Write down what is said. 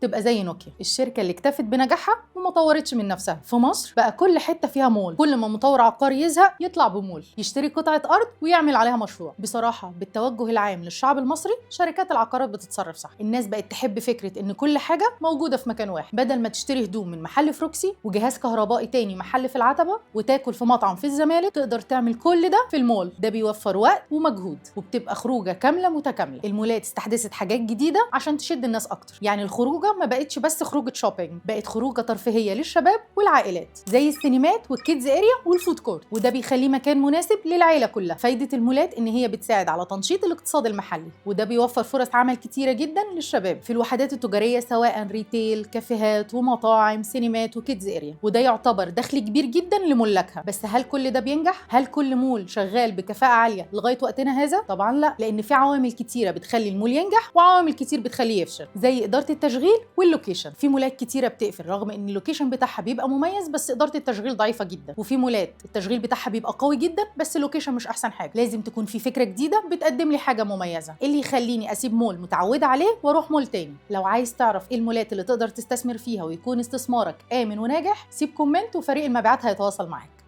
تبقى زي نوكيا، الشركة اللي اكتفت بنجاحها وما طورتش من نفسها. في مصر بقى كل حتة فيها مول، كل ما مطور عقاري يزهق يطلع بمول، يشتري قطعه ارض ويعمل عليها مشروع. بصراحة بالتوجه العام للشعب المصري شركات العقارات بتتصرف صح. الناس بقت تحب فكرة ان كل حاجة موجودة في مكان واحد، بدل ما تشتري هدوم من محل في روكسي وجهاز كهربائي تاني محل في العتبة وتاكل في مطعم في الزمالك، تقدر تعمل كل ده في المول. ده بيوفر وقت ومجهود وبتبقى خروجه كاملة متكاملة. المولات استحدثت حاجات جديدة عشان تشد الناس اكتر، يعني الخروجه ما بقتش بس خروجه shopping، بقت خروجه ترفيهية للشباب والعائلات زي السينمات وال kids area وال food court، وده بيخليه مكان مناسب للعيلة كلها. فايده المولات ان هي بتساعد على تنشيط الاقتصاد المحلي، وده بيوفر فرص عمل كتيرة جدا للشباب في الوحدات التجارية، سواء retail، كافيهات ومطاعم، سينمات و kids area، وده يعتبر دخل كبير جدا لملاكها. بس هل كل ده بينجح؟ هل كل مول شغال بكفاءة عالية لغاية وقتنا هذا؟ طبعا لا، لان في عوامل كتيرة بتخلي المول ينجح وعوامل كتير بتخليه يفشل، زي ادارة التشغيل وال location. في مولات كتيرة بتقفل رغم ان ال location بتاعها بيبقى مميز، بس ادارة التشغيل ضعيفة جدا، وفي مولات التشغيل بتاعها بيبقى قوي جدا بس ال location مش احسن حاجة. لازم تكون في فكرة جديدة بتقدم لي حاجة مميزة، إيه اللي يخليني اسيب مول متعوده عليه واروح مول تاني؟ لو عايز تعرف ايه المولات اللي تقدر تستثمر فيها ويكون استثمارك امن وناجح، سيب comment وفريق المبيعات هيتواصل معاك.